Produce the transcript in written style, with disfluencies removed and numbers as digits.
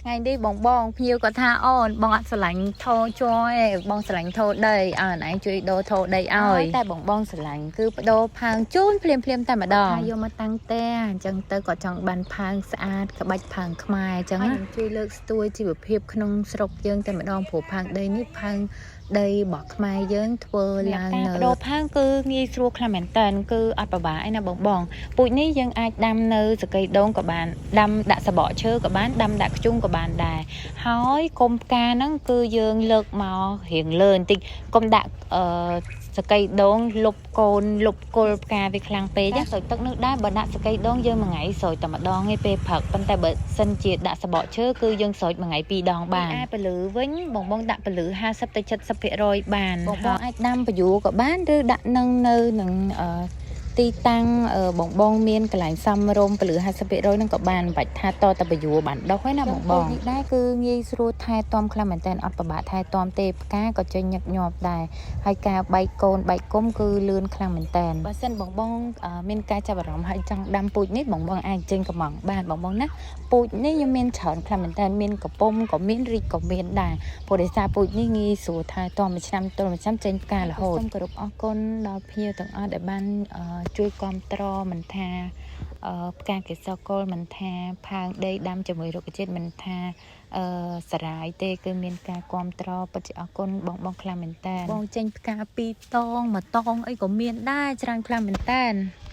ថ្ងៃនេះបងបងភ្ញៀវគាត់ថាអូនបងអត់ស្រឡាញ់ថោជ័រឯងបងស្រឡាញ់ថោដីឲ្យអូនឯងជួយដូរថោដីឲ្យតែបងបងស្រឡាញ់គឺបដូរផើងជូនភ្លាមភ្លាមតែម្ដងថាយកមកតាំងតែអញ្ចឹងទៅគាត់ចង់បានផើងស្អាតក្បាច់ផើងខ្មែរអញ្ចឹងណាជួយលើកស្ទួយជីវភាពក្នុងស្រុកយើងតែម្ដងព្រោះផើងដីនេះផើងដីរបស់ខ្មែរយើងធ្វើឡើងនៅបដូរផើងគឺងាយស្រួលខ្លាំងមែនតើគឺអត់ពិបាកឯណាបងបង ពូជនេះយើងអាចដាំនៅសកីដូងក៏បានដាំដាក់សបកឈើក៏បានដាំដាក់ខ្ជុងក៏បានដែរហើយកុំផ្កាហ្នឹងគឺយើងលើកមករៀងលើបន្តិចកុំដាក់អឺសកីដូងលុបកូនលុបគល់ផ្កាវាខ្លាំងពេកណាស្រោចទឹកនោះដែរបើដាក់សកីដូងយើងមួយថ្ងៃស្រោចតែម្ដងឯងពេលព្រឹកប៉ុន្តែបើសិនជាដាក់សបកឈើគឺយើងស្រោចមួយថ្ងៃពីរដងបានឯពលឺវិញបងបងដាក់ពលឺ50ទៅ70%បានបងបងអាចដាំពយូរក៏បានឬដាក់នឹងនៅនឹងអឺ ទីតាំងអឺបងបងមានកន្លែងសំរុំពលឺ50%ហ្នឹងក៏បានមិនបាច់ថាតតបយួរបានដោះឯណាបងបងនេះដែរគឺងាយស្រួលថែទាំខ្លាំងមែនតើអត់ពិបាកថែទាំទេផ្កាក៏ចេញញឹកញាប់ដែរហើយការបែកកូនបែកគុំគឺលឿនខ្លាំងមែនតើបើសិនបងបងអឺមានការចាប់អារម្មណ៍ហើយចង់ដាំពូជនេះបងបងអាចចេញកំងបានបងបងណាពូជនេះខ្ញុំមានច្រើនខ្លាំងមែនតើមានកំពុំក៏មានរីកក៏មានដែរព្រោះដោយសារពូជនេះងាយស្រួលថែទាំមួយឆ្នាំទល់មួយឆ្នាំចេញផ្ការហូតសូមគោរពអរគុណដល់ភ្ញៀវទាំងអស់ដែលបានអឺជួយគាំទ្រមិនថាអឺផ្កាកេសរកុលមិនថាផើងដីដាំជាមួយរុក្ខជាតិមិនថាអឺសរាយទេគឺមានការគាំទ្រពិតជាអរគុណបងបងខ្លាំងមែនតើបងចេញផ្កាពីរតងមួយតងអីក៏មានដែរច្រើនខ្លាំងមែនតើ។